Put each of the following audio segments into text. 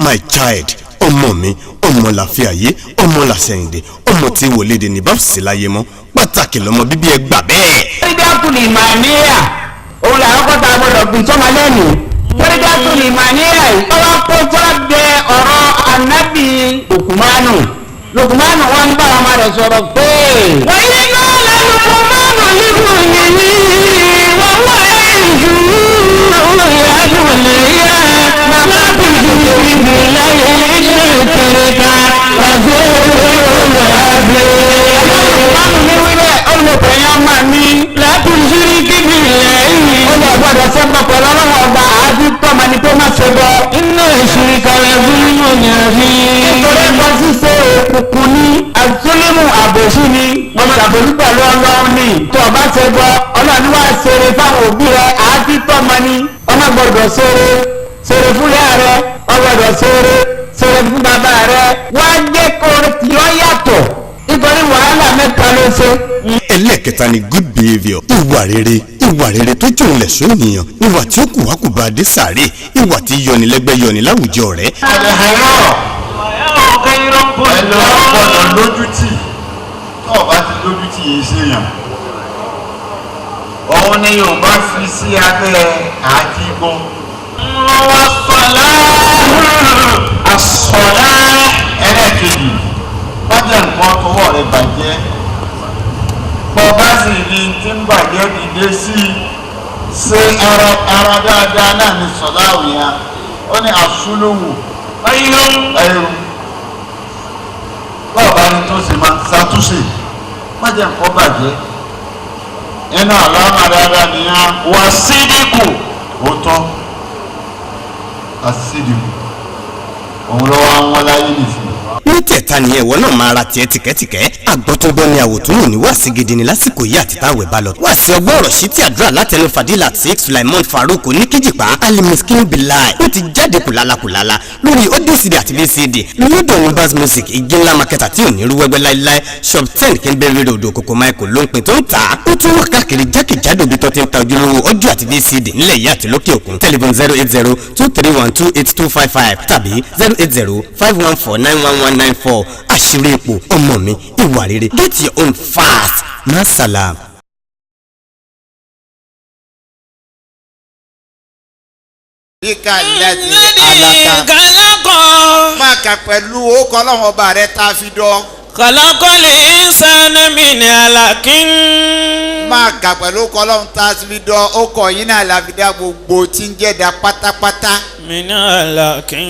My child, ọmọ mi, ọmọ làfíà yé, ọmọ làṣẹyìndé, ọmọ tí wọléde ní bá sì láyé mọ́, pàtàkì lọmọ bíbí ẹ gbà bẹ́ẹ̀. Tẹ́rídàtù lè máa níyà òun làwọn kọ́ta gbọ́dọ̀ gbìn sọ́mọ lẹ́nu. Tẹ́rídàtù lè máa níyà yìí. Wọ́n wá kó sọ́dẹ̀ ọ̀rọ̀ ànábì Lukumanu. Lukumanu wọn bá ọmọ rẹ̀ sọ̀rọ̀ pé. Wọ́n yí náà Lukumanu nínú yìí wọ́n wá ìlú ìyá màmá bìbí ìbí láyé ìlú ìtẹ̀rẹ̀ta wàzó ìwàzó. Lukumanu ní wílẹ̀ olùkọ́yìn ọmọ mi látúnṣírí kíbi lẹ́yìn. Ó lè gbọ́dọ̀ sẹ́gbọ̀n pẹ̀lú ọlọ́wọ́ ọba àti tọ́mọ ni tó má ṣe bọ́. Iná ìṣirí kalẹ̀ fún ìyànjú. Nítorí ẹ̀kọ́ ṣíṣe òkùnkùn ní àtúnímù àbòsí ni wọ́n ṣàbòsí pẹ̀lú ọlọ́run ni. Tó o bá ṣe bọ́, ọlọ́run wá ṣeré fáwọn òbí rẹ̀ àti tọ́mọ ni. Ọmọ gbọ́dọ̀ ṣeré ṣeré fún ìyá rẹ̀, ọ gbọ́dọ̀ ṣeré ṣeré fún bàbá rẹ̀. Wá jẹ́ kó tí ó yàtọ̀ nítorí wàhálà mẹ́ta ló ṣe. Ẹlẹ́ẹ̀kẹta ni good behaviour, ìwà rere. Ìwà rere tó jòun lẹ̀ sún ènìyàn, ìwà tí ó kù wá kù bá dé sàárè, ìwà tí yọni lẹ́gbẹ́ yọni láwùjọ rẹ̀. Ẹ̀dá gbọ́dọ̀ lójútì, tó o bá ti lójútì yìí ṣèyàn. Òun ni Yorùbá fi sí abẹ́ àti gbọ́. Àsọ̀lá ẹlẹ́ẹ̀kejì, bájẹ́ nǹkan tọwọ́ rẹ̀ bàjẹ́. Bọ́ bá sì rí tí ń bàjẹ́ dìde sí i, ṣe ara dáadáa náà ní sọ̀lá òyìn. Ó ní àsúlùwù. Ẹ̀rù. Bọ́ọ̀ bá ní tó ṣe máa ṣàtúnṣe, má jẹ́ nǹkan bàjẹ́. Inú àlámà dáadáa nìyẹn. Wà sídìkù. Òótọ́. Àsídìkù. Òun lọ́wọ́ àwọn láyé nìsín. Mẹ́tẹ̀ẹ̀ta nìyẹn, ìwọ náà máa ra tiẹ̀ tìkẹ́tìkẹ́. Àgbọ̀túngbọ́n ni àwòtúnwò ní wàásì gidi ni lásìkò yìí àti táwẹ̀ bá lọ. Wàásì ọgbọ́n ọ̀rọ̀ sí ti àdúrà látẹnu Fadilat Sheikh Sulaiman Farouk oníkejìpá Alimiskin Bilai. Ó ti jáde kùlálakùlálá lórí audio CD àti VCD lọ́dọ̀ Numbers Music, igi ńlá marketer tí ò ní rú wẹ́gbẹ́ láíláí, shop 10 Kingberry Road, Òkòkò Michael ló ń pin tó ń tà á. Ó tún wà káàkiri jákèjádò ibi tó ti ń ta ojúlówó audio àti VCD nílẹ̀ yìí àti lókè òkun. Telephone 08023128255 tàbí 08051491194. Àṣírí ipò ọmọ mi, ìwà rere, get your own fast. Masalam. Bíkà láti alaka. Máa kà pẹ̀lú orúkọ Ọlọ́run ọba rẹ̀ tá a fi dọ́. Khalaqal insana min alaqin. Máa kà pẹ̀lú orúkọ Ọlọ́run tá a fi dọ́, orúkọ yìí náà la fi dá gbogbo tí ń jẹ́dá pátápátá. Min alaqin.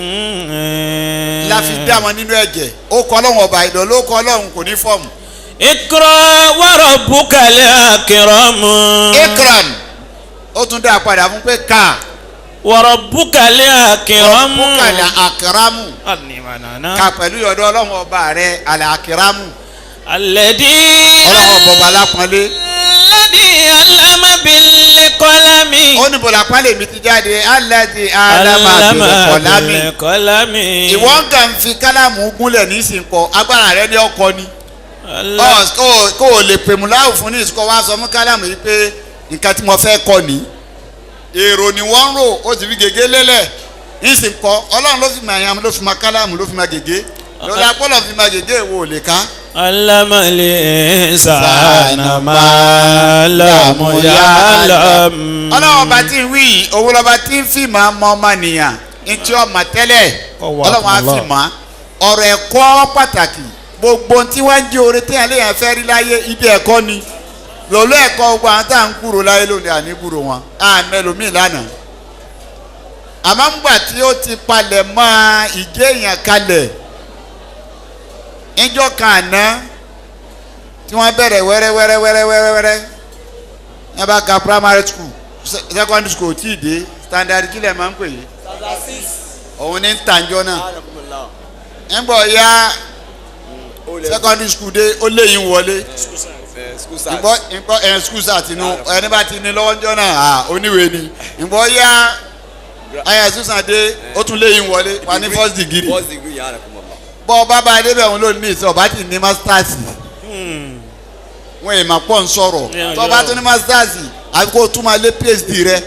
La fi dá wọn nínú ẹ̀jẹ̀. Orúkọ Ọlọ́run ọba ìdọ̀ lórúkọ Ọlọ́run kò ní fọ́ọ̀mù. Iqra wa rabbukal akram. Ikram ó tún dá padà fún pé ká. Wa rabbukal akram. Rabbukal akram. Ká pẹ̀lú ọ̀dọ̀ Ọlọ́run ọba rẹ̀ al-akramu. Alladhi. Ọlọ́run ọba alápọ̀nlé. Alladhi allama bil qalami. Ó ní bọ̀lá pálí mi ti jáde. Alladhi allama bil qalami. Ìwọ ń kàn fi kálámù gúnlẹ̀ nísìnkọ, agbára rẹ ní ọkọ ni. Kó o lè pèmú láwù fún ní ìsìnkọ wá sọ mú kálámù yìí pé nǹkan tí mo fẹ́ kọ ní. Èrò ni wọ́n ń rò, ó ti fi gègé lélẹ̀ nísìnkọ. Ọlọ́run ló fi máa yan, ló fi máa kálámù, ló fi máa gègé. Lọ́la pọ́lọ̀ fi máa gègé ìwò ò lè ká. Allamal insana ma lam ya'lam. Ọlọ́run ọba tí ń wí yìí, òun lọ́ba tí ń fi máa mọ ọmọnìyàn ntí ọmọ tẹ́lẹ̀. Ọlọ́run á fi mọ́ ọ̀rọ̀ ẹ̀kọ́ pàtàkì. Gbogbo tí wọ́n ń jẹ́ oore tí àlẹ́ fẹ́ rí láyé ibi ẹ̀kọ́ ni. Lọ́lọ́ ẹ̀kọ́ gbogbo àwọn tá à ń kúrò láyé lónìí àní kúrò wọn àmẹ́lòmíì lánàá. Àmọ́ ńgbà tí ó ti palẹ̀ mọ́ ìjẹ́ èèyàn kalẹ̀ níjọ́ kan àná tí wọ́n bẹ̀rẹ̀ wẹ́rẹ́ wẹ́rẹ́ wẹ́rẹ́ wẹ́rẹ́ wẹ́rẹ́ ní bá ka primary school, secondary school tí ì dé standard kílẹ̀ máa ń pè é òun ní tàǹjọ́ náà. Ńgbọ̀ ya secondary school dé ó léyìn wọlé ńgbọ́ ńgbọ́ ẹ̀ school sàtìnú ẹni bá ti ní lọ́wọ́ ńjọ́ náà oníwèé ni. Ńgbọ́ ya ayé susan dé ó tún léyìn wọlé wà ní first degree. Bọ́ ọba bá débẹ̀ òun lónìí ìsìn ọba ti ní masters. Wọn èèmà pọ̀ ń sọ̀rọ̀ tó bá tún ní masters àbí kó o tún máa lé PhD rẹ.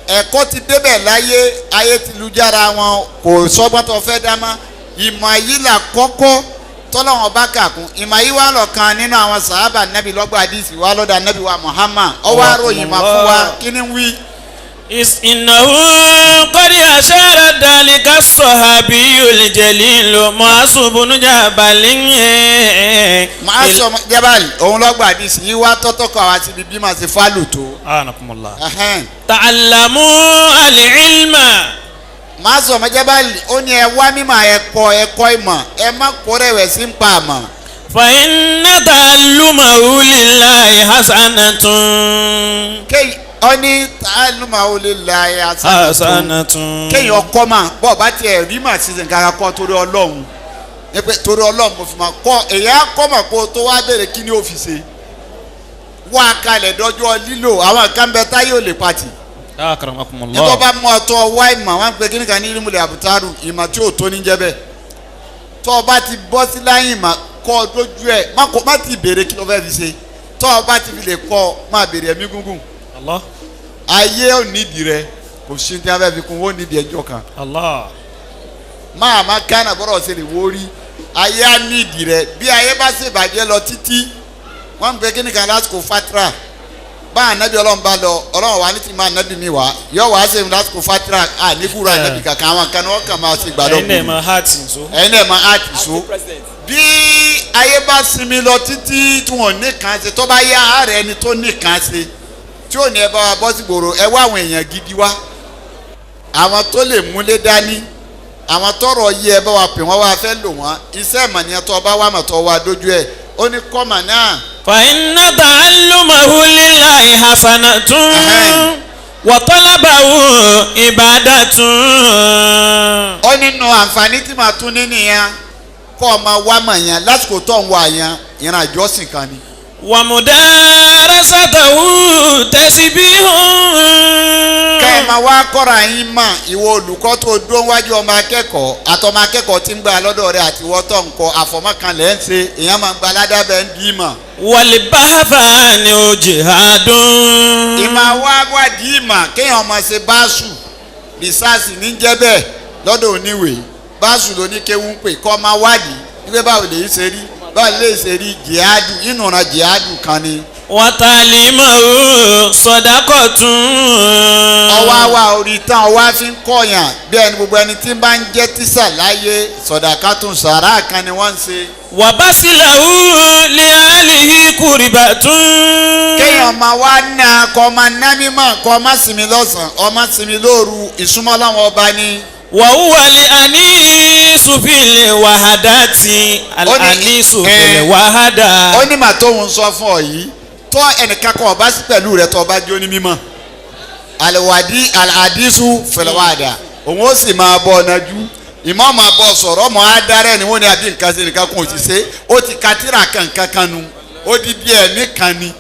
Ẹ̀kọ́ ti débẹ̀ láyé, ayé ti lu jára wọn, kò sọ́gbọ́n tó fẹ́ dá mọ́. Ìmọ̀ yìí là kọ́kọ́ tọ́lọ́wọ́n bá kà kún. Ìmọ̀ yìí wà lọ́kàn nínú àwọn sàhábà nẹ́bí lọ́gbà àdìsí wà lọ́dà nẹ́bí wa Muhammad. Ọwọ́ àròyìn mà fún wa kí ni wí. إنه قد أشار ذلك الصحابي الجليل معاذ بن جبل. Mu'adh ọmọ Jabal òun lọ́gbà àdìsí yìí wá tọ́tọ́ kọ́ àwọn àti bíbí màá ṣe fálù tó. أنكم الله. تعلموا العلم. Mu'adh ọmọ Jabal ó ní ẹ wá mímọ̀, ẹ̀kọ́ ẹ̀kọ́ ìmọ̀, ẹ má kó rẹ̀wẹ̀sì ń pa àmọ̀. فإن تعلمه لله حسنة. Kéyì ọ ní ta'allumahu lillahi حسنة. kéèyàn kọ́ mà bọ́ bá tiẹ̀ rí mà ṣiṣẹ́ nǹkan kan kọ́ torí Ọlọ́run ẹ pé torí Ọlọ́run mo fi máa kọ́. Èyí á kọ́ mà kó tó wá béèrè kí ni ó fi ṣe wá kalẹ̀ dọ́jọ́ lílò. Àwọn kan bẹ táyé ò lè pati. أكرمكم Nítorí الله. bá mú ọtọ wá ìmọ̀ wọn pe kíní kan ní ìlúmọ̀lẹ̀ àbútárù, ìmọ̀ tí ò tó ní jẹ́ bẹ́ẹ̀. Tó o bá ti bọ́ sí láyìn ìmọ̀ kọ́ ọ dójú ẹ̀, má kó má ti béèrè kí ló fẹ́ fi ṣe. Tó o bá ti fi lè kọ́ ọ, má béèrè ẹ̀mí gúngùn. الله. Ayé ò nídìí rẹ, kò sí ní abẹ́ fi kún ó nídìí ẹjọ́ kan. الله. Máa má kánà bọ́rọ̀ ṣe lè wó rí, ayé á nídìí rẹ. Bí ayé bá ṣe bàjẹ́ lọ títí, wọ́n ń pe kíní kan lásìkò fatira bá ànábì Ọlọ́run bá lọ, Ọlọ́run wà ní ti máa ànábì mi wá yọ wá ṣe lásìkò fatira à ní kúrò ànábì kankan. Àwọn kan ní wọ́n kàn máa ṣe gbàdọ̀ ẹ̀yin náà máa hàtì nso. Ẹ̀yin náà máa hàtì so. Bí ayé bá sinmi lọ títí tí wọ́n ní kan ṣe, tó bá yá ààrẹ ẹni tó ní kan ṣe tí ò ní ẹ bá wa bọ́ sí gbòòrò, ẹ wá àwọn èèyàn gidi wá, àwọn tó lè múlé dání, àwọn tọrọ yí, ẹ bá wa pè wọn wá fẹ́ lò wọ́n. Iṣẹ́ ìmọ̀nìyàn tó bá wà mọ̀ tó wà dójú ẹ̀, ó ní kọ́mà náà. فإن تعلمه لله حسنة وطلبه عبادة. Ó nínú àǹfààní tí màá tún ní nìyẹn, kọ́ ọ máa wá mọ̀ yẹn lásìkò tó ń wá yẹn, ìran àjọsìn kan ni. ومدارسته تسبيح. Kẹ́ ẹ máa wá kọ́ra yín mọ̀, ìwọ olùkọ́ tó dúró wájú ọmọ akẹ́kọ̀ọ́ àtọmọ akẹ́kọ̀ọ́ tí ń gbà lọ́dọ̀ rẹ àti ìwọ tó ń kọ́, àfọ̀mọ́kànlẹ̀ ń ṣe, èèyàn máa ń gba aládàbẹ̀ ń dì í mọ̀. والبحث عنه جهاد. Ìmọ̀ wá wádìí ìmọ̀, kéèyàn máa ṣe báṣù, rìsáàsì ní jẹ́ bẹ́ẹ̀ lọ́dọ̀ oníwèé, báṣù ló ní kéwú ń pè kọ́ máa wádìí wípé báwo lè ṣe rí, báwo lè ṣe rí, jihadu ìnùra jihadu kan ni. وتعليمه صدقة. Ọwọ́ àwa orí tán ọwọ́ á fi ń kọ̀yàn bí ẹni gbogbo ẹni tí ń bá ń jẹ́ tíṣà láyé, sọ̀dàkátùn sàrà kan ni wọ́n ń ṣe. وبصله لأهله قربة. Kéèyàn máa wá ná kọ́ máa ná mímọ́, kọ́ máa sinmi lọ́sàn-án, ọ máa sinmi lóru, ìsúnmọ́ láwọn ọba ni. وهو الأنيس في الوحدات. الأنيس في الوحدة. Ó ní màá tóun sọ fún ọ yìí tó ẹnìkan kan ọba sí pẹ̀lú rẹ tó ọba jó ní mímọ́ àlùwàdí àdísù fẹlẹ́wàdà, òun ó sì máa bọ̀ ọ̀nàjú ìmọ̀ máa bọ̀ sọ̀rọ̀ ọmọ adarẹ̀ ni wọ́n ní àbí nǹkan ṣe nǹkan kan ò sì ṣe, ó ti ka tírà kankan kan nu, ó di bí ẹ̀mí kan ni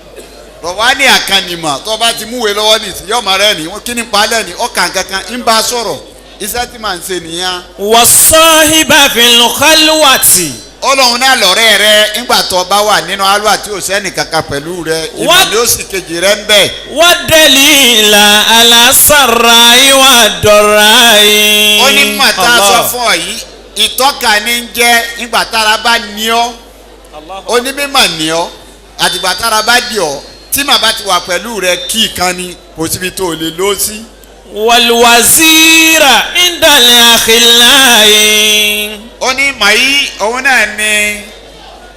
rọ̀wá ní àkànnìmọ̀ tó bá ti múwèé lọ́wọ́ ní ìsìn yọ̀ọ́ rẹ̀ ní kí ni palẹ̀ ní ọkàn kankan ń bá sọ̀rọ̀, iṣẹ́ tí màá ń ṣe nìyẹn. والصاحب في الخلوة. Ọlọ́run náà lọ́rẹ́ rẹ ńgbà tó bá wà nínú alúwà tí ò sẹ́ni kankan pẹ̀lú rẹ, ìmọ̀ ni ó sì kejì rẹ ń bẹ̀. والدليل على السراء والضراء. Ó ní màtá sọ fún ọ yìí, ìtọ́ka ní ń jẹ́ ńgbà tára bá ní ọ́, onímọ̀ ní ọ́, àtìgbà tára bá dì ọ́, tí màá bá ti wà pẹ̀lú rẹ kí ìkànnì kò síbi tó lè lọ sí. والوزير عند الأخلاء. Ó ní màyí òun náà ní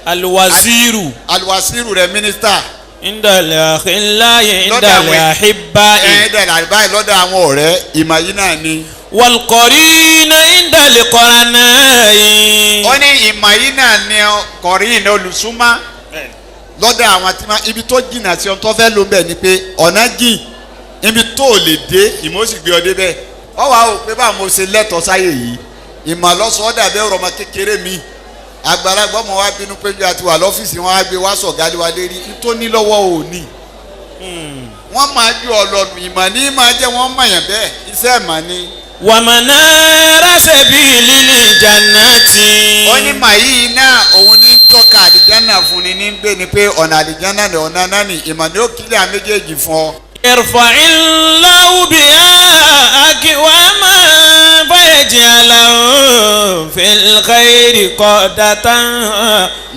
الوزير. Alwasiru rẹ, mínísítà. عند الأخلاء عند lọ́dọ̀ àwọn الأحباء. Ẹ̀ẹ́dẹ̀ àbáyé lọ́dọ̀ àwọn ọ̀rẹ́, ìmọ̀ yìí náà ni. والقرين عند القرناء. Ó ní ìmọ̀ yìí náà ni kọ̀rin olùsúnmọ́ lọ́dọ̀ àwọn tí wọ́n ibi tó jìnnà sí ohun tó fẹ́ ló ń bẹ̀ ni pé ọ̀nà jìn ibi tó o lè dé, ìmọ̀ ó sì gbé ọ débẹ̀. Ọ wàá wò pé báwo mo ṣe lẹ́tọ̀ọ́ sáyè yìí, ìmọ̀ lọ́sọ̀ọ́ dàbí ọ̀rọ̀ ọmọ kékeré mi, àgbàlagbà ọmọ wa bínú pé bí a ti wà lọ́fíìsì wọn á gbé wá sọ̀gá lé wa lérí tó ní lọ́wọ́ òní. Wọ́n máa ju ọlọ́nu ìmọ̀ ní máa jẹ́ wọ́n mọ̀yàn bẹ́ẹ̀, iṣẹ́ ìmọ̀ ni. ومنار سبيل الجنة. Ó ní màyí náà òun ní tọ́ka àlìjánà fún ni ní gbé ni pé ọ̀nà àlìjánà ni ọ̀nà náà ni ìmọ̀ ni ó kílẹ̀ méjèèjì fún ọ. يرفع الله بها أقواما فيجعلهم في الخير قادة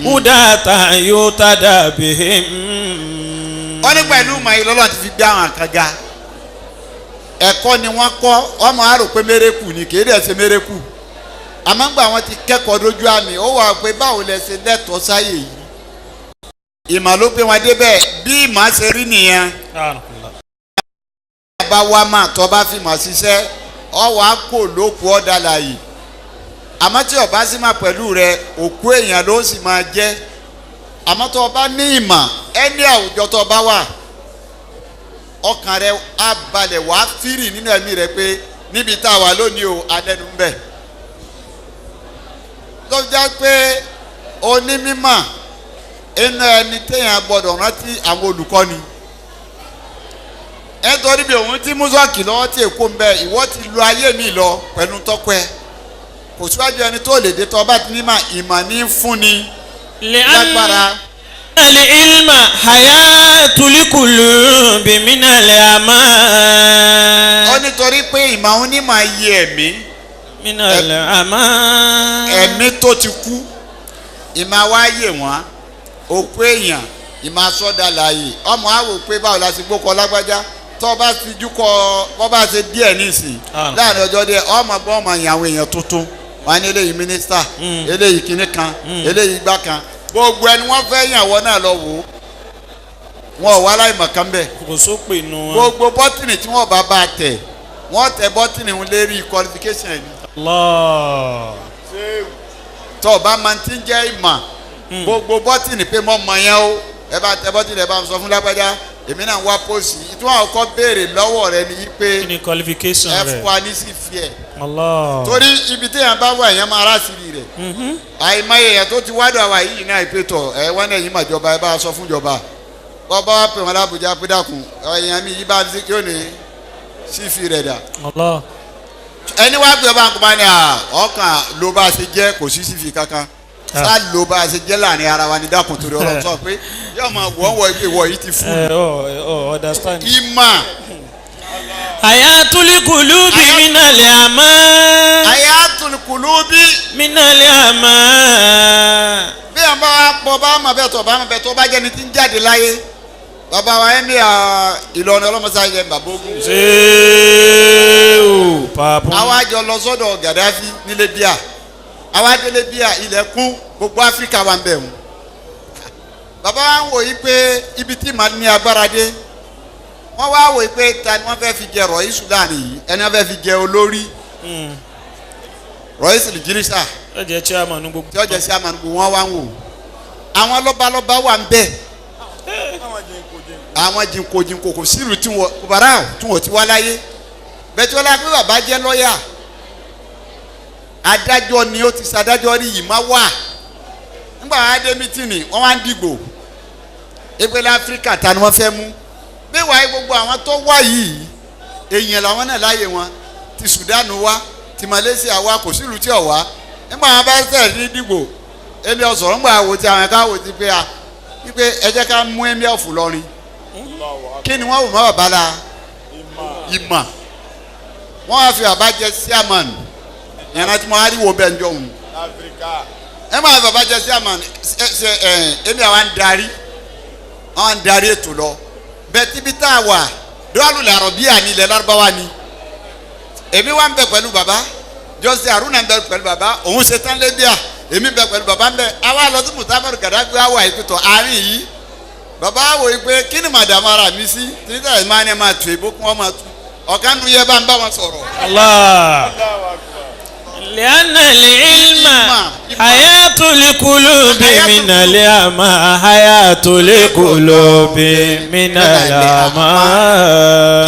هداة يهتدى بهم. Ó ní pẹ̀lú ìmọ̀ yìí lọ́lọ́run ti fi gbé àwọn kan ga. Ẹ̀kọ́ ni wọ́n kọ́, ọmọ àrò pé mérekù ni, kì í dẹ̀ ṣe mérekù. Àmọ́ ńgbà wọ́n ti kẹ́kọ̀ọ́ dójú àmì, ó wà pé báwo lẹ ṣe lẹ́tọ̀ọ́ sáyè yìí. Ìmọ̀ ló gbé wọn débẹ̀, bí ìmọ̀ ṣe rí nìyẹn. Bá wá mà tọ́ bá fi mọ̀ ṣiṣẹ́, ọ wàá kó lóku ọ̀dàlà yìí. Àmọ́ tí ọba sì máa pẹ̀lú rẹ, òkú èèyàn ló sì máa jẹ́. Àmọ́ tó o bá ní ìmọ̀, ẹni àwùjọ tó o bá wà, ọkàn rẹ á balẹ̀, wàá fírì nínú ẹ̀mí rẹ pé níbi tá a wà lónìí o, alẹ́nu ń bẹ̀. Tó jẹ́ pé onímọ̀ inú ẹni téèyàn gbọ́dọ̀ rántí àwọn olùkọ́ni. Ẹ torí bí òun ti mú sọ́ọ̀kì lọ́wọ́ tí èkó ń bẹ, ìwọ ti lu ayé mi lọ pẹ̀lú tọ́kọ ẹ. Kò síwájú ẹni tó lè dé tó bá ti ní mà, ìmọ̀ ní fúnni lágbára. العلم حياة القلوب من الأعمى. Ó nítorí pé ìmọ̀ òun ní máa yẹ ẹ̀mí. من الأعمى. Ẹ̀mí tó ti kú, ìmọ̀ wa yè wọ́n, òkú èèyàn ìmọ̀ asọ́dà láàyè. Ọmọ á wò pé báwo la ṣe gbókọ lágbájá, tó bá ti jú kọ bọ́ bá ṣe díẹ̀ nísìn láàrin ọjọ́ díẹ̀, ọmọ gbọ́ ọmọ yẹn àwọn èèyàn tuntun wọn ní eléyìí mínísítà, eléyìí kinní kan, eléyìí gbá kan, gbogbo ẹni wọ́n fẹ́ yàn wọ́n náà lọ wò ó, wọn ò wá láìmọ̀ kan bẹ́ẹ̀. Kò sópè nù wọn. Gbogbo bọ́tìnì tí wọ́n bá bá tẹ̀, wọ́n tẹ bọ́tìnì ń lérí qualification ẹ̀ ní. Allah. Tọ́ ọ bá máa ti ń jẹ́ ìmọ̀, gbogbo bọ́tìnì pé mọ́ mọ̀ yẹn o, ẹ bá tẹ bọ́tìnì, ẹ bá ń sọ fún lágbájá, èmi náà ń wá pósì tí wọ́n kọ́ béèrè lọ́wọ́ rẹ ni pé kí ni qualification ẹ rẹ? Fún wa ní sí fi ẹ̀. Allah. Torí ibi tí èèyàn bá wà, èèyàn máa rà síbi rẹ̀. Àìmọye èèyàn tó ti wádùn àwa yìí náà ìpè tọ̀ ẹ wọ́n náà yìí mà jọba, ẹ bá sọ fún jọba, bọ́ bá wà pè wọ́n lábùjá pé dàkún èèyàn mi yìí bá ń sí yóò ní sí fi rẹ̀ dà. Allah. Ẹni wá pé ọba nǹkan ní à ọkàn ló bá ṣe jẹ́, kò sí sí fi kankan sá ló bá ṣe jẹ́ láàrin ara wa ní dákun, torí ọlọ́run sọ pé yóò máa wọ́n wọ ipe wọ̀ yìí ti fún. Ẹ ọ ọ understand. Ìmọ̀. Hayatul qulubi minal ama. Hayatul qulubi minal ama. Bí àwọn bá wà pọ̀ bá mà bẹ́ẹ̀ tọ̀ bá mà bẹ́ẹ̀ tó bá jẹ́ ni tí ń jáde láyé, bàbá wa ẹ̀mí Ìlọrin ọlọ́mọsá yẹ bàbá ogun. Ṣéèwù pàpọ̀. Àwa jọ lọ sọ́dọ̀ Gaddafi ní Libya, àwa dé Libya, ilẹ̀ kún, gbogbo Áfíríkà wà ń bẹ̀ wọ́n. Bàbá wa ń wò yí pé ibi tí màá ní agbára dé, wọ́n wá wò yí pé ta ni wọ́n fẹ́ fi jẹ rọ̀ísù láàrin yìí, ẹni wọ́n fẹ́ fi jẹ olórí rọ̀ísù lìjírísà. Ó jẹ́ chairman gbogbo. Tí ó jẹ́ chairman gbogbo, wọ́n wá ń wò àwọn lọ́balọ́ba wà ń bẹ̀, àwọn jìnkòjìnkò, kò sílùú tí wọ́n bàrà tí wọ́n ti wá láyé bẹ́ẹ̀ tí wọ́n láyé pé bàbá jẹ́ lọ́ọ̀yà, adájọ́ ni, ó ti ṣadájọ́ rí yìí má wà. Nígbà wọn á dé mítìnì, wọ́n wá ń dìgbò ìpínlẹ̀ Áfíríkà, ta ni wọ́n fẹ́ mú bí wàá gbogbo àwọn tó wá yìí, èèyàn làwọn náà láàyè wọn, ti Sudan wá, ti Malaysia wá, kò sílùú tí ò wá. Nígbà wọn bá tẹ̀ ní dìgbò, èmi ọ̀sọ̀rọ̀ ńgbà wo ti àwọn ẹ̀ka wo ti pé a wípé ẹ jẹ́ ká mú ẹ̀mí ọ̀fù lọ́rin, kí ni wọ́n wò mọ́ bàbá la ìmọ̀, wọ́n wá fi bàbá jẹ chairman yàrá tí mo á rí wo bẹ́ẹ̀ ń jọ òun. Ẹ máa bàbá jẹ chairman ẹ ṣe ẹ ẹ̀mí àwa ń darí, àwọn ń darí ètò lọ bẹ́ẹ̀ tíbi tá a wà dọ́ọ̀lù làrọ̀ bí àní ilẹ̀ Lárúbáwá ni. Èmi wá ń bẹ pẹ̀lú bàbá Jọ́sẹ̀ Haruna, ń bẹ pẹ̀lú bàbá òun ṣe tán lébíà, èmi bẹ pẹ̀lú bàbá ń bẹ. Àwa lọ sí Mùsàfẹ́rù Gàdáfì wà ìpìtọ̀ àárín yìí, bàbá wò yìí pé kí ni màdàmú ara mi sí títí àyè máa ní ẹ máa tù ebó kí wọ́n máa tu ọ̀kan nu yẹ bá ń bá wọn sọ̀rọ̀. Allah. لأن العلم حياة القلوب من الأعمى حياة القلوب من الأعمى.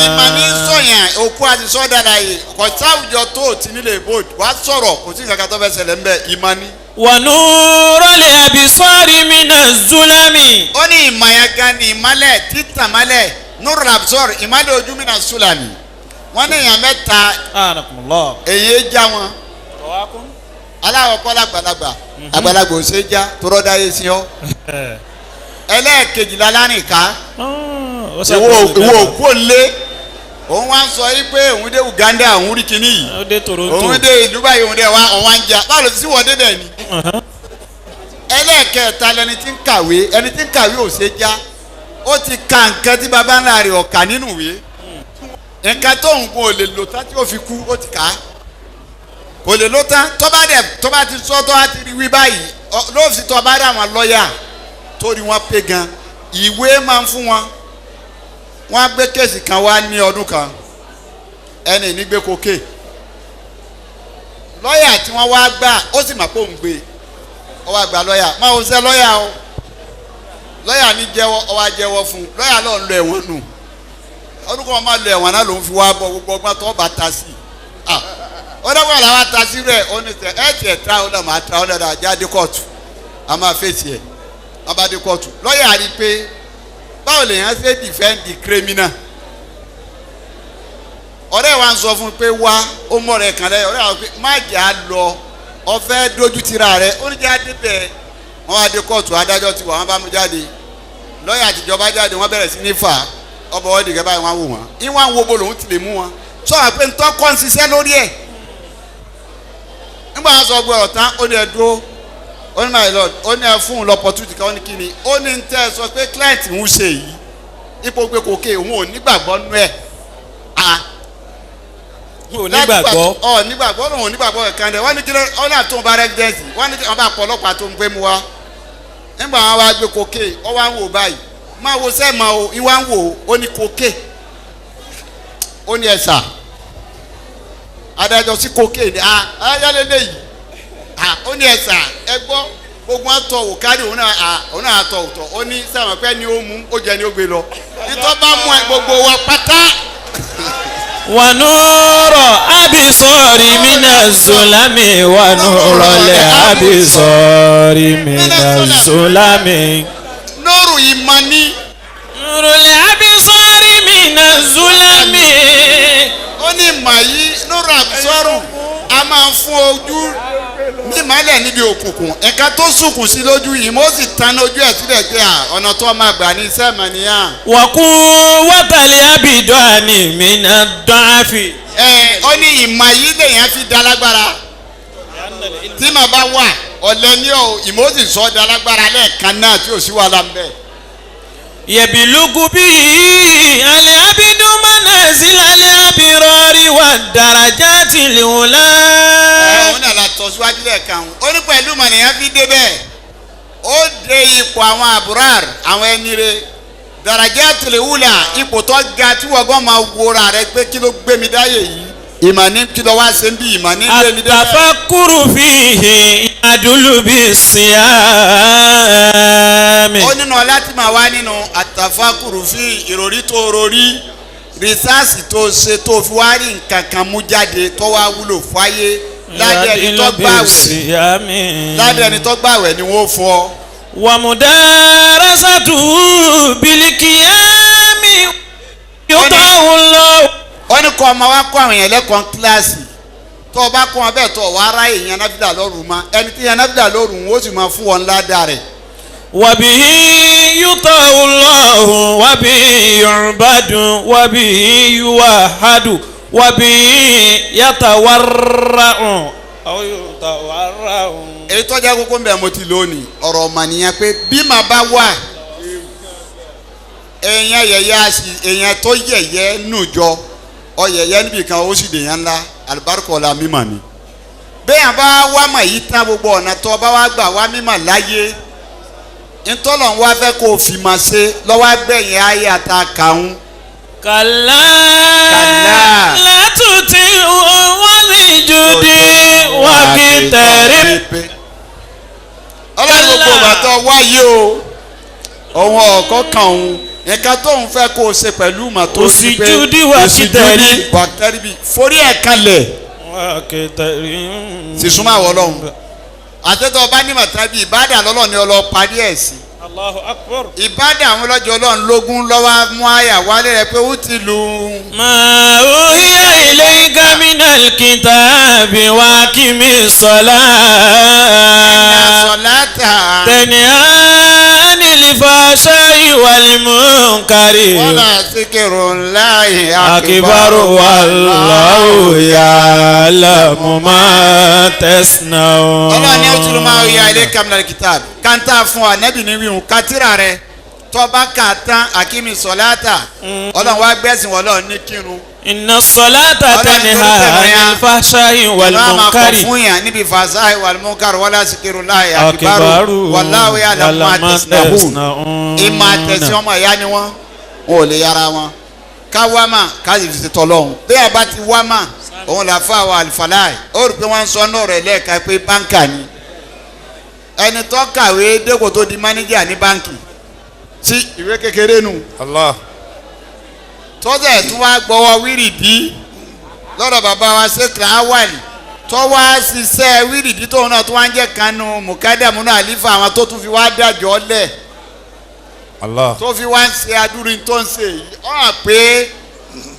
Ìmọ̀ ní sọ̀yàn òkú àti sọ́dà láàyè, kò sáwùjọ tó ti nílé ìbò wàá sọ̀rọ̀, kò sí nǹkan kan tó fẹ́ ṣẹlẹ̀ ń bẹ, ìmọ̀ ni. ونور الأبصار من الظلم. Ó ní ìmọ̀ yẹn gan ni ìmọ̀lẹ̀ títàn mọ́lẹ̀, nurul absor, ìmọ̀lẹ̀ ojú mi náà sùlámì. Wọ́n ní èèyàn mẹ́ta. أنكم الله. Èyí já wọn. Aláwọ̀ kọ́ lágbàlagbà, àgbàlagbà ò ṣe é já torọ́ dáyé sí ọ. Ẹlẹ́ẹ̀kejìlá lánìka. Ìwọ òkú òlé òun wá ń sọ yìí pé òun dé Uganda òun rí kinní yìí òun dé Dubai òun dé wá òun wá ń jà báwo ló ti sí wọ́n débẹ̀ ni. Ẹlẹ́ẹ̀kẹta lẹni tí ń kàwé ẹni tí ń kàwé ò ṣe já ó ti ka nǹkan tí baba ńlá rẹ̀ ọ̀kà nínú ìwé nǹkan tóun kò lè lò tán tí ó fi kú ó ti kà á kò lè lò tán tó bá dẹ̀ tó bá ti sọ tó bá ti rí wí báyìí lóòsì tó bá dà wọn lọ́ọ̀yà torí wọn pé gan ìwé máa ń fún wọn wọn á gbé kéèsì kan wá ní ọdún kan ẹni nígbé kókè lọ́ọ̀yà tí wọ́n wá gbà ó sì mà pé òun gbé ó wá gba lọ́ọ̀yà máa ń ṣe lọ́ọ̀yà o lọ́ọ̀yà ní jẹ́wọ́ ó wá jẹ́wọ́ fún un lọ́ọ̀yà lọ́ọ̀ ń lọ ẹ̀wọ̀n nù ọdún kan máa lọ ẹ̀wọ̀n náà ló ń fi wá bọ̀ gbogbo ọgbọ́n tó bá ta sí i ó dọ́gbọ́n làwọn ta sí rẹ̀ ó ní sẹ́ ẹ̀ tiẹ̀ tra ó náà máa tra ó náà jáde kóòtù a máa fèsì ẹ̀ wọ́n bá dé kóòtù lọ́ọ̀yà rí i pé báwo lèèyàn ṣe dìfẹ́ǹdì kírímínà ọ̀rẹ́ wa ń sọ fún un pé wá ó mọ̀ rẹ̀ kàn lẹ́yìn ọ̀rẹ́ wa pé má jà á lọ ọ̀fẹ́ dojú tira rẹ̀ ó ní jáde bẹ́ẹ̀ wọ́n wá dé kóòtù adájọ́ ti wà wọ́n bá mú jáde lọ́ọ̀yà àtijọba jáde wọ́n bẹ̀rẹ̀ sí ní fà ọbọ̀ wọ́n dìgẹ́ báyìí wọ́n wò wọ́n ìwọ̀n wo bo lòun ti lè mú wọn sọ wà pé ntọ́ kọ́ ń ṣiṣẹ́ lórí ẹ̀ nígbà wọn sọ gbọ́dọ̀ tán ó ní ẹ dúró ó ní my lord ó ní ẹ fún un lọ́pọ̀tútì kan ó ní kíni ó ní tẹ́ ẹ sọ pé client ń ṣe yìí ipò gbé kòkè òun ò nígbàgbọ́ nú ẹ̀ à ò nígbàgbọ́ ọ nígbàgbọ́ òun ò nígbàgbọ́ ẹ̀kan dẹ̀ wọ́n ní kílẹ̀ ó ní àtúnba rẹ́gídẹ́ǹsì wọ́n ní wọ́n bá pọ̀ ọlọ́pàá tó ń gbé mu wá nígbà wọn wá gbé kòkè ọ wá ń wò báyìí máa wo sẹ́ẹ̀ máa o ìwà ń wò ó ní kòkè ó ní ẹ̀sà adájọ́ sí kòkè ní a adájọ́ lélẹ́yìí a ó ní ẹ̀sà ẹ gbọ́ gbogbo wọn tọ òkárí òun náà a òun náà tọ òtọ ó ní sáwọn pẹ́ ni ó mú ó jẹ ni ó gbé lọ nítorí bá mú ẹ gbogbo wa pátá. ونور أبصار من الظلم ونور الأبصار من الظلم nóòrù ìmọ̀ ní نور الأبصار من الظلم ó ní ìmọ̀ yìí nóòrù àbísọ́rù a máa ń fún ojú ní ìmọ̀lẹ̀ níbi òkùnkùn ẹ̀ka tó sùnkùn sí lójú yìí mo sì tan ojú ẹ̀ sílẹ̀ pé à ọ̀nà tó máa gbà ní iṣẹ́ mọ̀ nìyà. وقوة الأبدان من الضعف ẹ ó ní ìmọ̀ yìí lèèyàn fi da lágbára tí màá bá wà ọ̀lẹ ní o ìmọ̀ ó sì sọ da lágbára lẹ́ẹ̀kan náà tí ò sí wàhálà ń bẹ̀. يبلغ به العبد منازل الأبرار والدرجات العلى òun náà la tọ́ síwájú lẹ́ẹ̀kan ó ní pẹ̀lú mọ̀nìyàn fi débẹ̀ ó dé ipò àwọn àbúrár àwọn ẹni re darajatul ula ipò tó ga tí wọ́n gbọ́n máa wora rẹ pé kí ló gbé mi dáyé yìí ìmọ̀ ní kí ló wá ṣe ń bí ìmọ̀ ní gbé mi débẹ̀. التفكر فيه يدل بالصيام ó nínú ọlá tí màá wá nínú àtàfàkùrù fi ìròrí tó rorí rìsáàsì tó ṣe tó fi wá rí nǹkan kan mú jáde tó wá wúlò fáyé ládẹ́ ẹni tó يدل gbàwẹ̀ بالصيام ládẹ́ ẹni tó gbàwẹ̀ ni wọ́n fọ́. ومدارسته بالقيام يطاع الله ó ní kọ́ ọmọ wa kọ́ àwọn èèyàn lẹ́kọ̀ọ́ kíláàsì tó o bá kọ́ wọn bẹ́ẹ̀ tó o wá ráyè yan náfìlà lóru ma ẹni tí yan náfìlà lóru wọn ó sì máa fún wọn ládàá rẹ̀. وبه يطاع الله وبه يعبد وبه يوحد وبه يتورع أو يتورع èyí tó jẹ́ kókó mbẹ́ mo ti lónìí ọ̀rọ̀ ọ̀mọ̀nìyàn pé bí màá bá wà èèyàn yẹ̀yẹ́ àṣì èèyàn tó yẹ̀yẹ́ nùjọ ọ̀yẹ̀yẹ́ níbìkan ó sì dèèyàn ńlá àlùbáríkọ̀ ọ̀la mímọ̀ ni bẹ́ẹ̀ bá wá mọ̀ yìí tán gbogbo ọ̀nà tó bá wá gbà wá mímọ̀ láyé ntọ́lọ̀ ń wá fẹ́ kó o fi máa ṣe lọ́wọ́ gbẹ̀yìn ayé àtàkàún كلا كلا. لا تطيعه واسجد واقترب ọlọ́run gbogbo bàtọ́ wáyé o òun ọ̀kọ́ kan òun nǹkan tóun fẹ́ kó o ṣe pẹ̀lú mà tó ní pé Usijudi wa kitari. wàkítẹ́rìbì forí ẹ̀ kalẹ̀ واقترب sì súnmọ́ àwọn ọlọ́run àtẹ́tọ́ ọba ní màtàbí ìbádà lọ́lọ́ ni ọlọ́ parí ẹ̀ sí الله أكبر ìbádà àwọn ọlọ́jọ́ ọlọ́run lógún lọ́wọ́ mú àyà wálé rẹ pé ó ti lù ú. ما أوحي إليك من الكتاب وأقم الصلاة sọ̀láta تنهى عن الفحشاء والمنكر wala zikirullahi أكبر والله يعلم ما تصنعون. Ọlọ́run ní ọtún máa ya ilé kamilẹ̀ kitab kanta fún wa nẹ́bì ní wíwùn katira rẹ tọba kà tán akimi sọláta ọlọ́run wá gbẹ́sìn wọ́n lọ́ọ̀ ní kírun. إن الصلاة تنهى عن الفحشاء Ọlọ́run máa kọ̀ والمنكر fún yàn níbi fàṣà wal-munkar wala zikirullahi أكبر akbaru wallahu ya'lamu ma ما tasna'un. تصنعون. Ìmọ̀ àtẹ̀sí ọmọ ìyá ni wọ́n, wọn ò lè yára wọn. Ká wá mà ká sì fi tọ́lọ́hún. Bí a bá ti wá mà, òun là fún àwọn àlùfáà. Ó rí pé wọ́n ń sọ náà rẹ̀ lẹ́ẹ̀ka pé báńkà ni. Ẹni tó kàwé dépò tó di mánéjà ní báńkì sí ìwé kékeré nu. Allah. Tọ́sẹ̀ tún wá gbọ́wọ́ wírìdí lọ́dọ̀ bàbá wa Sheikh Awal tó wá ṣiṣẹ́ wírìdí tóun náà tó wá ń jẹ́ kanu mùkádàmú náà àlífà àwọn tó tún fi wá dájọ́ lẹ̀ Allah. tó fi wá ń ṣe adúrin tó ń ṣe yìí ọ hàn pé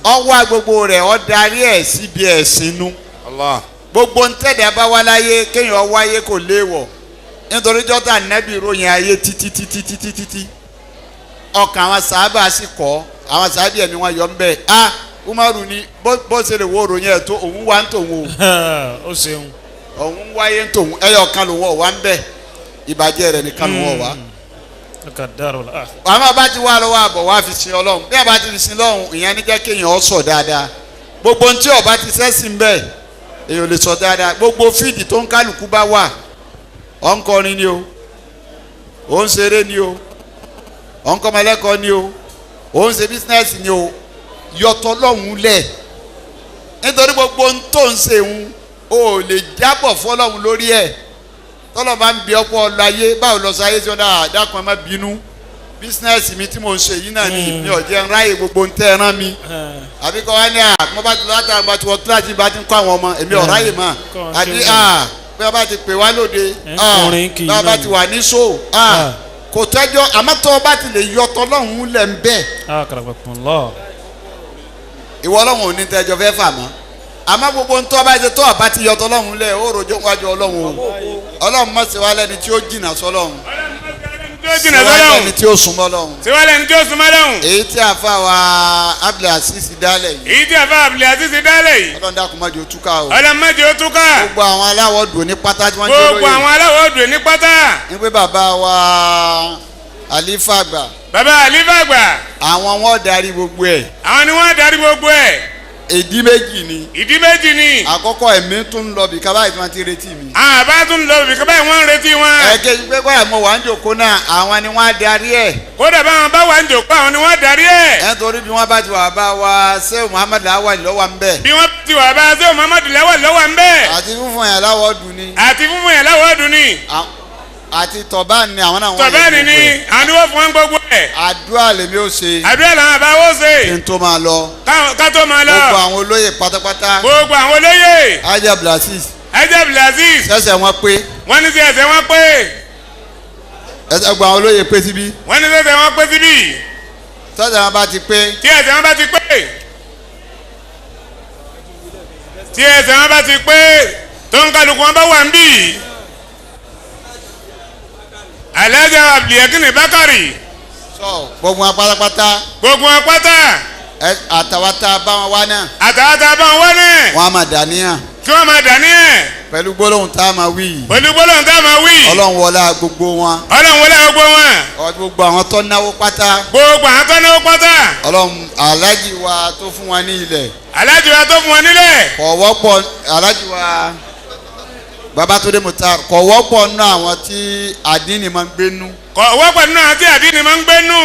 ọwọ́ gbogbo rẹ̀ ọ darí ẹ̀ síbi ẹ̀sìn nu Allah. gbogbo ń tẹ̀dá bá wá láyé kéèyàn wáyé kò léèwọ̀ nítorí jọ́tà nẹ́bí ròyìn ayé títí títí títí títí ọkàn àwọn sàábà sì kọ́ àwọn sàábì ẹ̀mí wọn yọ ń bẹ́ẹ̀ a Umaru ni bó ṣe lè wo ròyìn ẹ̀ tó òun wá ń tòun o Ó ṣeun. òun wáyé ń tòun ẹyọ kan lòun ọ̀ wá ń bẹ̀ ìbàjẹ́ rẹ̀ nìkan lòun ọ̀ wá àmọ́ bá ti wá lọ́wọ́ àbọ̀ wá fi sin ọlọ́run bí a bá ti fi sin lọ́run ìyẹn ní jẹ́ kéèyàn ó sọ dáadáa gbogbo ohun tí ọba ti sẹ́sìn bẹ́ẹ̀ èèyàn lè sọ dáadáa gbogbo fíìdì tó ń kálukú bá wà ọ̀ ń kọrin ni o ò ń ṣeré ni o ọ̀ ń kọ́mọlẹ́kọ̀ọ́ ni o ò ń ṣe bísínẹ́sì ni o yọtọ̀ lọ́hùn lẹ̀ nítorí gbogbo ohun tó ń ṣe òun o ò lè jábọ̀ fọlọ́hun lórí ẹ̀ tọ́lọ́ bá ń bi ọ̀pọ̀ ọlọ ayé báwo lọ sọ ayé tí wọ́n dá dákun ẹ má bínú bísínẹ́sì mi tí mò ń ṣe yìí náà ni mi ò jẹ́ ń ráyè gbogbo ń tẹ́ ẹ rán mi àbí kọ́ wá ní à mo bá ti lọ látara mo bá ti wọ kíláàsì bá ti ń kọ́ àwọn ọmọ èmi ò ráyè mọ́ àbí à bí wọ́n bá ti pè wá lóde à bí wọ́n bá ti wà ní ṣó à kò tẹ́jọ́ àmọ́ tó o bá ti lè yọ tọ́lọ́hún lẹ̀ ń bẹ́ẹ̀ ìwọ ọlọ́run ò ní tẹ́jọ́ fẹ́ fà mọ́ àmọ́ gbogbo ń tọ́ bá ṣe tó ọba ti yọ tọ́lọ́hún lẹ̀ ó rojọ́ wájú ọlọ́run o ọlọ́run má ṣe wá lẹ́ni tí ó jìnnà sọ́lọ́run tí ó jìnà ṣe wá sọ́lọ́hún lẹ́ni tí ó súnmọ́ ọlọ́run ṣe wá lẹ́ni tí ó súnmọ́ lọ́hún. èyí tí àfa wa Abdulaziz dálẹ̀ yìí èyí tí àfa Abdulaziz dálẹ̀ yìí ọlọ́run dákun má jẹ́ ó túká o ọlọ́run má jẹ́ ó túká gbogbo àwọn aláwọ̀ dùn ní pátá tí wọ́n jẹ́ gbogbo àwọn lóye aláwọ̀ dùn ní pátá ní pé bàbá wa Àlífà àgbà bàbá àlífà àgbà àwọn wọn darí gbogbo ẹ̀ àwọn ni wọ́n darí gbogbo ẹ̀ ìdí méjì ni ìdí méjì ni àkọ́kọ́ ẹ̀mí tún ń lọ bìkà báyìí tí wọ́n ti retí mi àwọn àbá tún lọ bìkọ́ báyìí wọ́n ń retí wọn ẹ̀ẹ́dẹ́gbẹ́ pé kọ́yà mo wà ń jòkó náà àwọn ni wọ́n á darí ẹ̀ kódà báwọn bá wà ń jòkó àwọn ni wọ́n darí ẹ̀ ẹ̀ torí bí wọ́n bá ti wà bá wa Shehu Muhammad Awal lọ́wọ́ ń bẹ̀ bí wọ́n ti wà bá Shehu Muhammad Lawal lọ́wọ́ ń bẹ̀ àti fúnfún yẹn láwọ̀ dùn ni àti fúnfún yẹn láwọ̀ dùn ni àti tọ̀bán ni àwọn náà wọ́n tọ̀bẹ́ẹ̀nì ni gbogbo ẹ̀. àwọn ni wọ́n fún wọn gbogbo ẹ̀ àdúrà lèmi ó ṣe àdúrà làwọn àbá wọ́n ṣe kí n tó máa lọ ká tó máa lọ gbogbo àwọn olóyè pátápátá gbogbo àwọn olóyè Haji Abdulaziz Haji Abdulaziz sẹ́sẹ̀ wọn pé wọ́n ní sí ẹsẹ̀ wọn pé ẹsẹ̀ gbogbo àwọn olóyè pé síbí wọ́n ní sẹ́sẹ̀ wọn pé síbí sẹ́sẹ̀ wọn bá ti pé tí ẹsẹ̀ wọn bá ti pé tí ẹsẹ̀ wọn bá ti pé tó ń kálukú wọn bá wà ń bì Alhaji Abdulyekini Bakari sọ gbogbo wọn pátápátá gbogbo wọn pátá àtàwọn tá a bá wọn wá náà àtàwọn tá a bá wọn wá náà wọn á máa dàníyàn kí wọ́n máa dà ní ẹ̀ pẹ̀lú gbólóhùn tá a máa wí yìí pẹ̀lú gbólóhùn tá a máa wí ọlọ́run wọlá gbogbo wọn ọlọ́run wọlé gbogbo wọn ọ gbogbo àwọn tó náwó pátá gbogbo àwọn tó náwó pátá ọlọ́run aláàjì wa tó fún wa ní ilẹ̀ aláàjì wa tó fún wọn nílẹ̀ kò wọ́pọ̀ aláàjì wa Babátúndé Mutar kò wọ́pọ̀ nínú àwọn tí àdínì máa ń gbénú kò wọ́pọ̀ nínú àwọn tí àdínì máa ń gbé nù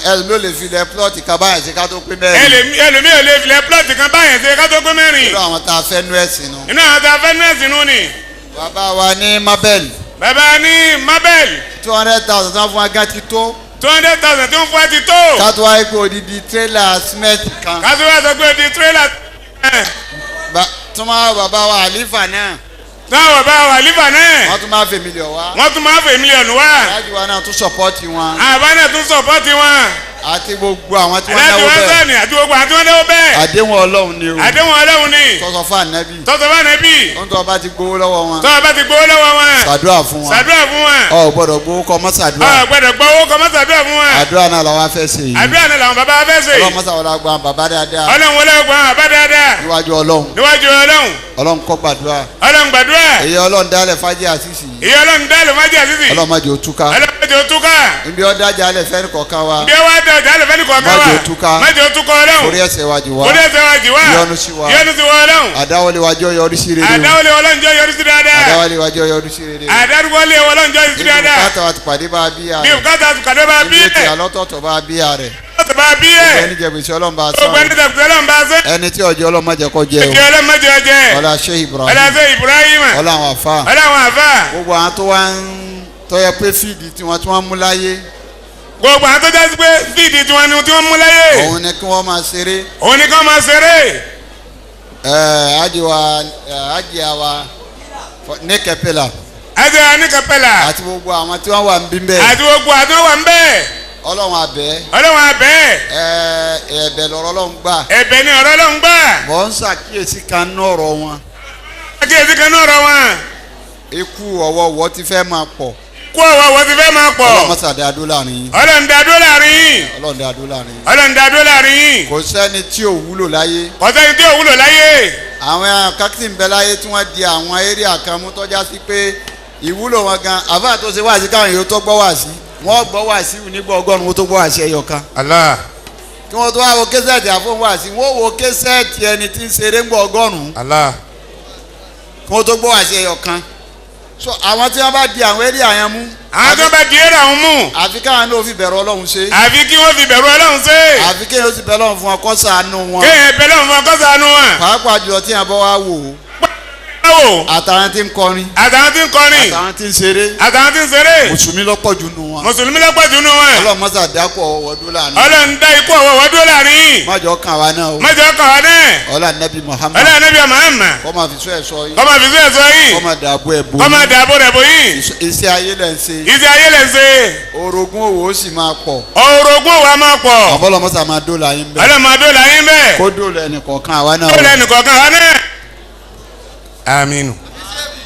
ẹ ló lè fi ilẹ̀ plọ́ọ̀tì kan báyìí ṣe ká tó pé mẹ́rin ẹlòmíì ò lè filẹ̀ plọ̀tì kan báyẹn ṣe ká tó pé mẹ́rin nínú àwọn tá a fẹ́ nú ẹ̀sìn nu inú àwọn tá a fẹ́ nú ẹ̀sìn nù ni bàbá wa ní Mabel bàbá ní Mabel 200,000 tó ń fún wa gán ti tó 200,000 tó ń fún wa ti tó ká tó wáyé pé odidi tírélà símẹ́ǹtì kan ká tó wá sọ pé di tírélà tó máa bàbá wa àlífà náà táwọn bàbá wa àlífà náà wọ́n tún máa fẹ́ mílíọ̀nù wá wọ́n tún máa fẹ́ mílíọ̀nù wá aláàjì wa náà tún sọ̀pọ́ọ̀tì wọn àbá náà tún sọ̀pọ́tì wọn Àti gbogbo àwọn tí wọ́n Aláàjì náwó wa bẹ́ẹ̀. sani àti gbogbo àwọn tí wọ́n náwó bẹ́ẹ̀. Àdéhùn Ọlọ́run ni o. Àdéhùn Ọlọ́run ni. Tọ́sọ fún ànábì. Tọ́sọ fún ànábì. Tó ń tọ́ bá ti gbowó lọ́wọ́ wọn. Tọ́ bá ti gbowó lọ́wọ́ wọn. Ṣàdúrà fún wọn. Ṣàdúrà fún wọn. Ọ gbọ́dọ̀ gbowó kọ́ mọ́ ṣàdúrà. Ọ gbọ́dọ̀ gbowó kọ́ mọ́ ṣàdúrà fún wọn. Àdúrà náà làwọn afẹ́ ṣe yìí. Àdúrà náà làwọn bàbá wa fẹ́ ṣe. Ọlọ́run mọ́sá wọlé àgbà bàbá dáadáa. Ọlọ́run wọlé àgbà bàbá dáadáa. Níwájú Ọlọ́run. Níwájú Ọlọ́run. Ọlọ́run kó gbàdúrà. Ọlọ́run gbàdúrà. Èyí Ọlọ́run dálẹ̀ fájì àṣìṣì yìí. Èyí Ọlọ́run dálẹ̀ fájì àṣìṣì. Ọlọ́run má jẹ́ ó túká. Ọlọ́run má jẹ́ ó túká. Ibi ó dájà alẹ̀ fẹ́ni kọ̀ọ̀kan wa. Ibi ó wá dájà alẹ̀ fẹ́ni kọ̀ọ̀kan wa. Má jẹ́ ó túká. Má jẹ́ ó túká Ọlọ́run. Orí ẹsẹ̀ wa jì wá. Orí ẹsẹ̀ wa jì wá. Yọ́nú sí wa. Yọ́nú sí wa Ọlọ́run. Àdáwọlé wa jọ̀ọ́ yọrí sí rere. Àdáwọlé Ọlọ́run jọ̀ọ́ yọrí sí dáadáa. Àdáwọlé wa jọ̀ọ́ yọrí sí rere. Àdáwọlé Ọlọ́run jọ̀ọ́ yọrí sí dáadáa. Ibi bùkátà wa ti pàdé bá a bí a Bí rẹ̀. bùkátà ti pàdé bá a bí Ibi ètò ẹ̀. àlọ́tọ̀ọ̀tọ̀ bá a bí a rẹ̀. Ọ̀tọ̀ bá a bí ẹ̀. Gbogbo ẹni jẹ gbèsè Ọlọ́run bá a Gbogbo ẹni san. jẹ gbèsè Ọlọ́run bá a san. Ẹni tí ọjọ́ Ọlọ́run má jẹ́ kó jẹ o. Ẹni Ọlọ́run má jẹ́ ó jẹ. Ọlá Sheikh Ibrahim. Ọlá Sheikh Ibrahim. Ọlá àwọn àfa. Ọlá àwọn àfa. Gbogbo àwọn tó wá ń tọ́yẹ pé fíìdì tiwọn tí wọ́n mú láyé. Gbogbo àwọn tó jẹ́ pé fíìdì tiwọn ni tí wọ́n mú láyé. Òun ni kí wọ́n máa ṣeré. Òun ni kí wọ́n máa ṣeré. Ẹ ajiwa ní kẹpẹlà. Ajiwa ní kẹpẹlà. Àti gbogbo àwọn tí wọ́n wà ń bí bẹ́ẹ̀. Àti gbogbo àwọn tí wọ́n wà ń bẹ́ẹ̀. Ọlọ́run abẹ́. Ọlọ́run abẹ́. Ẹ ẹ̀bẹ̀ lọ̀rọ̀ Ọlọ́run gbà. Ẹ̀bẹ̀ ni ọ̀rọ̀ Ọlọ́run gbà. Mọ̀ ń ṣàkíyèsí kan ní ọ̀rọ̀ wọn. Ṣàkíyèsí kan ní ọ̀rọ̀ wọn. Ikú ọ̀wọ̀wọ́ ti fẹ́ máa pọ̀. Ikú ọ̀wọ̀wọ́ ti fẹ́ máa pọ̀. Ọlọ́run mọ́sà dá dúró láàrin yín. Ọlọ́run dá dúró láàrin yín. Ọlọ́run dá dúró láàrin yín. Ọlọ́run dá dúró láàrin yín. Kò sẹ́ni tí ò wúlò láyé. Kò sẹ́ni tí ò wúlò láyé. Àwọn kákìtì ń bẹ láyé tí wọ́n di àwọn eré kan mú tọ́já sí pé ìwúlò wọn gan àfáà tó ṣe wáàsí káwọn èèyàn tó gbọ́ wáàsí wọ́n gbọ́ wáàsí nígbà ọgọ́rùn-ún tó gbọ́ wáàsí ẹyọ kan. Allah. Kí wọ́n tó wá wo késẹ́ẹ̀tì àfọ̀n wáàsí wọ́n wo késẹ́ẹ̀tì ẹni tí ń ṣeré ń gbọ́ ọgọ́rùn-ún. Allah. Kí wọ́n tó gbọ́ wáàsí ẹyọ kan. So àwọn tí wọ́n bá di àwọn eré àyàn mú. Àwọn tí wọ́n bá di eré àwọn mú. Àfi káwọn ló fi bẹ̀rù Ọlọ́run ṣe. Àfi kí wọ́n fi bẹ̀rù Ọlọ́run ṣe. Àfi kéèyàn ó sì bẹ̀rù Ọlọ́run fún wọn kó ṣàánú wọn. Kéèyàn bẹ̀rù Ọlọ́run fún wọn kó ṣàánú wọn. Pàápàá jùlọ tí wọ́n bá wá wò ó. Àtàwọn tí ń kọrin. Àtàwọn tí ń kọrin. Àtàwọn tí ń ṣeré. Àtàwọn tí ń ṣeré. Mùsùlùmí lọ́pọ̀ jù nù wọn. Mùsùlùmí lọ́pọ̀ jù nù wọn. Ọlọ́run mọ́sá dákú ọ̀wọ́ dúró láàrin. Ọlọ́run dá ikú ọ̀wọ́ dúró láàrin. Má jọ̀ọ́ kàn wá náà o. Má jọ̀ọ́ kàn wá náà. Ọlá Nabi Muhammad. Ọlá Nabi Muhammad. Kó máa fi sọ ẹ̀ sọ yín. Kó máa fi sọ ẹ̀ sọ yín. Kó máa dàbò ẹ̀ bò yín. Kó máa dàbò rẹ̀ bò yín. Iṣẹ́ ayé lẹ̀ ń ṣe. Iṣẹ́ ayé lẹ̀ ń ṣe. Orogún òwò ó sì máa pọ̀. Orogún òwò á máa pọ̀. Ọ̀bọ̀lọ́ mọ́sá máa dóòlà yín bẹ́ẹ̀. Ọlọ́run máa dóòlà yín bẹ́ẹ̀. Kó dóòlà ẹnìkọ̀ọ̀kan àwa náà. Dóòlà ẹnìkọ̀ọ̀kan àwa náà. Aminu.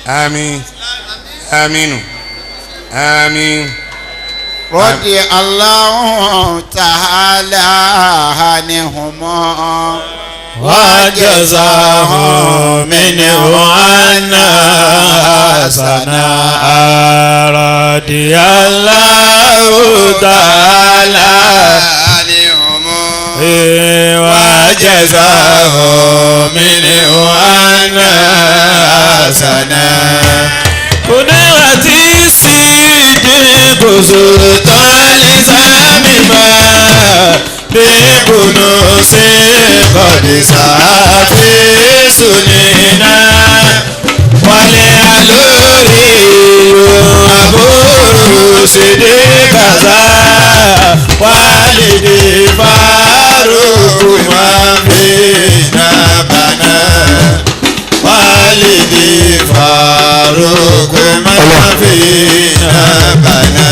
Amin. Aminu. Amin. Rọ́dì Allahu ta'ala anihumọ́. Wa jazahum minhu anna hasana. Rọ́dì Allahu ta'ala anihumọ́. Wa jazahum minhu anna hasana. Kudurati sidiku sultani samima bibunu se kọdisa fi sunina wale alori aburu sidi kaza walidi faruku mafina bana walidi faruku mafina bana.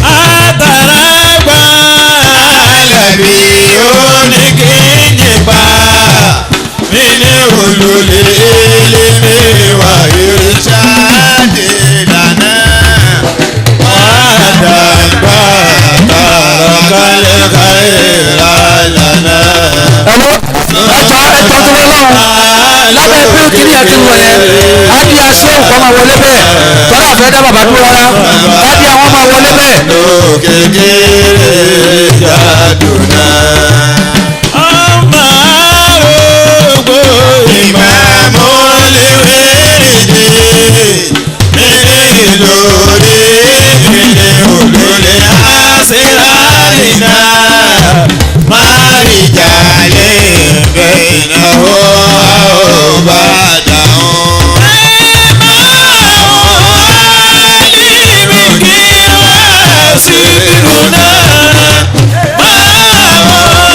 Ataragba alabi oníkínyìnbá mi ní olùlé ilé wa irṣadé lànà. Àdàgbà tààrà kálẹ̀ lànà. Ẹjọ́ ẹjọ́ tó lọ lọ́hùn lábẹ́ pé kìnìún yẹn ti ń lọ yẹn ábí aṣọ nǹkan máa wọlé bẹ́ẹ̀ tọ́lá àfẹ́ dá bàbá dúró rárá ábí àwọn máa wọlé bẹ́ẹ̀. Kékeré jádùnà. Ọmọ arógbó ìmàmú léwéréje nílé lórí ilé olólè àṣírárìnà márìjàlè bẹ̀rẹ̀ ó bá dáhùn. Alimi kí wá sí ìrùnà máa wọ́n.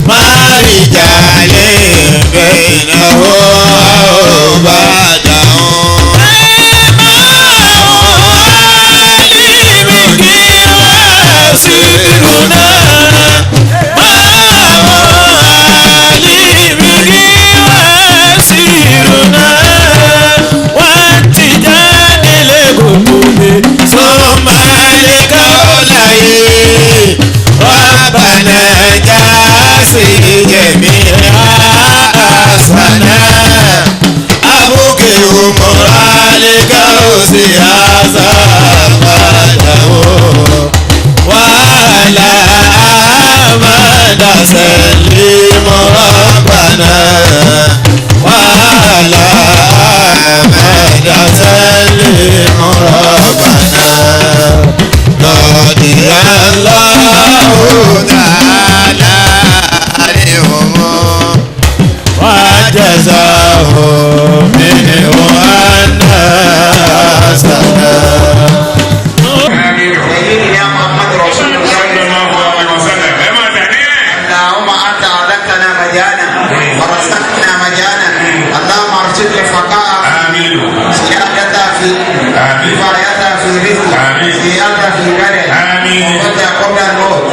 ما رجال بينه أو بعده ربنا جاسي جميعا أسنا أبوك أمرالك وسياسة بعده وعلى أحمد سلم ربنا وعلى أحمد سلم ربنا رضي الله تعالى عنهم وجزاه منه أن حسنا. سيدنا محمد رسول الله صلى الله عليه وسلم. اللهم أنت أهلكتنا مجانا ورزقتنا مجانا اللهم ارزقنا فقاء زيادة في كفاية في رزق زيادة في بدن وقت قبل الموت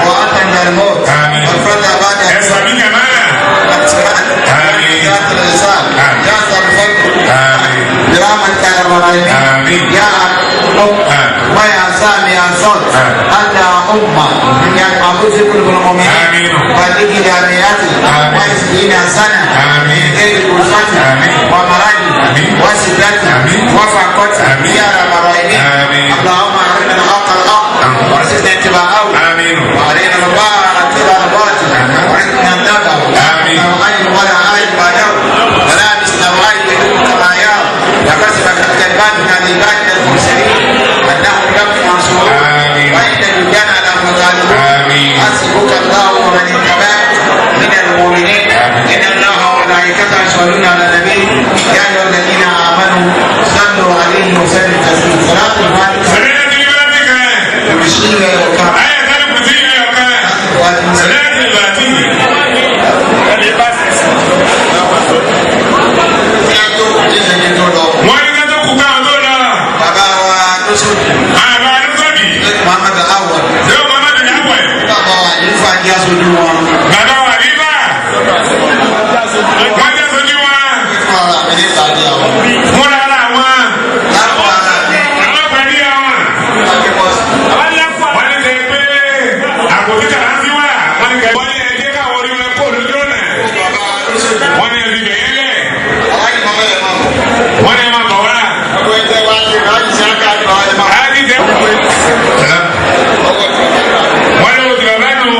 وأتى الموت والفتى بعد الإنسان يا ذا الفضل برحمتك يا رب العالمين يا رب ويا سامي يا صوت اللهم يا المعبود في كل المؤمنين بلغ جامعتي وعشرين سنة من غير كلفة ومرض وشدة وفقة يا رب العالمين. اللهم أرنا الحق الحق وارزقنا اتباعه وأرنا الباطل الباطل وارزقنا اتباعه لا ولا عين بعده ولا مثل عين كما يرى لقد كلماتنا لعبادنا المرسلين أنهم لم ينصرون وإن الرجال على مطالبون. حسبك الله ومن اتبعك من المؤمنين إن الله وملائكته يصلون على النبي يا أيها الذين آمنوا صلوا عليه وسلموا تسليما. صلاة الفاتحة. Bàbá wa lóṣooṣù. Muhammad Awal. Bàbá wa Àlífà jẹ́ aṣojú wọn. Bàbá wa Àlífà. Wọ́n jẹ́ aṣojú wọn. Fún ara mi ní ìtàgé àwọn. Fúnra ara wọn. Lápò ara mi. Àwọn pẹ̀lú àwọn. Wọ́n ní kẹ́ pé àpótí kàrá sí wà. Wọ́n ní kẹ́ wọ́n ní ẹjẹ́ káwọn orí wọn kó lójú ọ̀nà. Wọ́n ní ẹbí bẹ̀yẹ́ lẹ̀. Wọ́n ní ẹ máa bọ̀ wá. Wọ́n ní oṣù bàbá nù.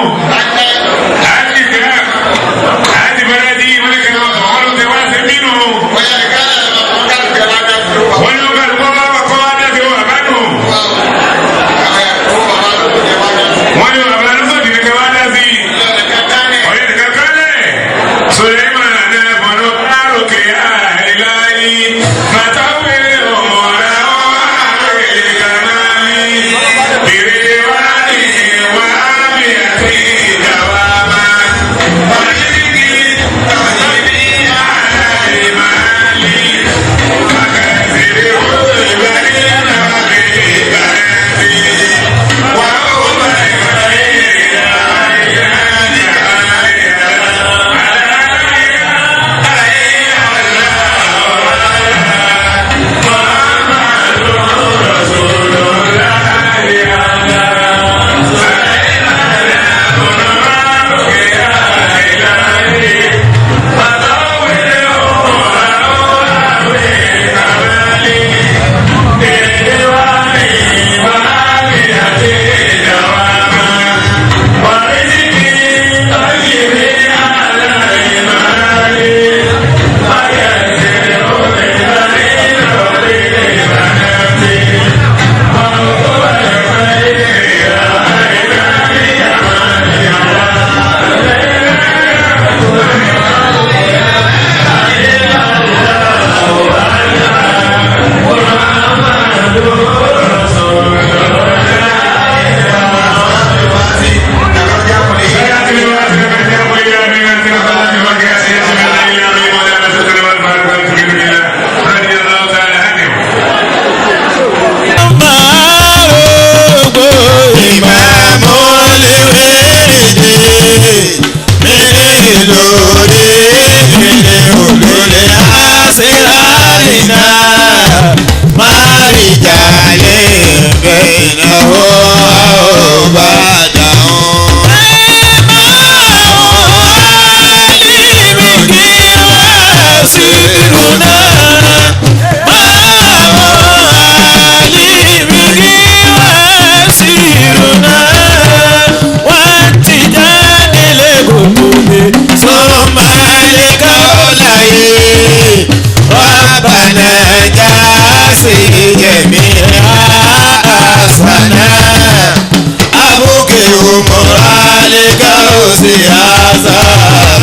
هذا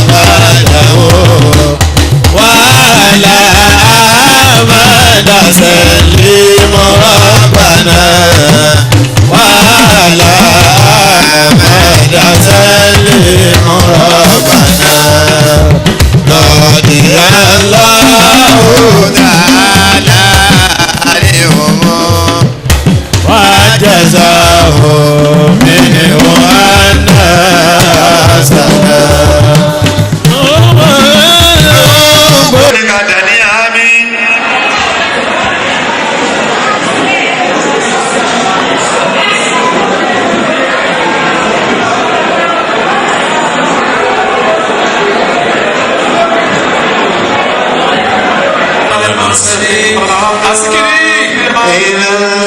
بعده وعلى أحمد سلم ربنا وعلى أحمد سلم ربنا رضي الله تعالى عنهم وجزاه منه أن حسنا.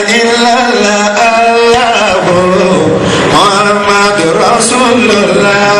إلا الله محمد رسول الله.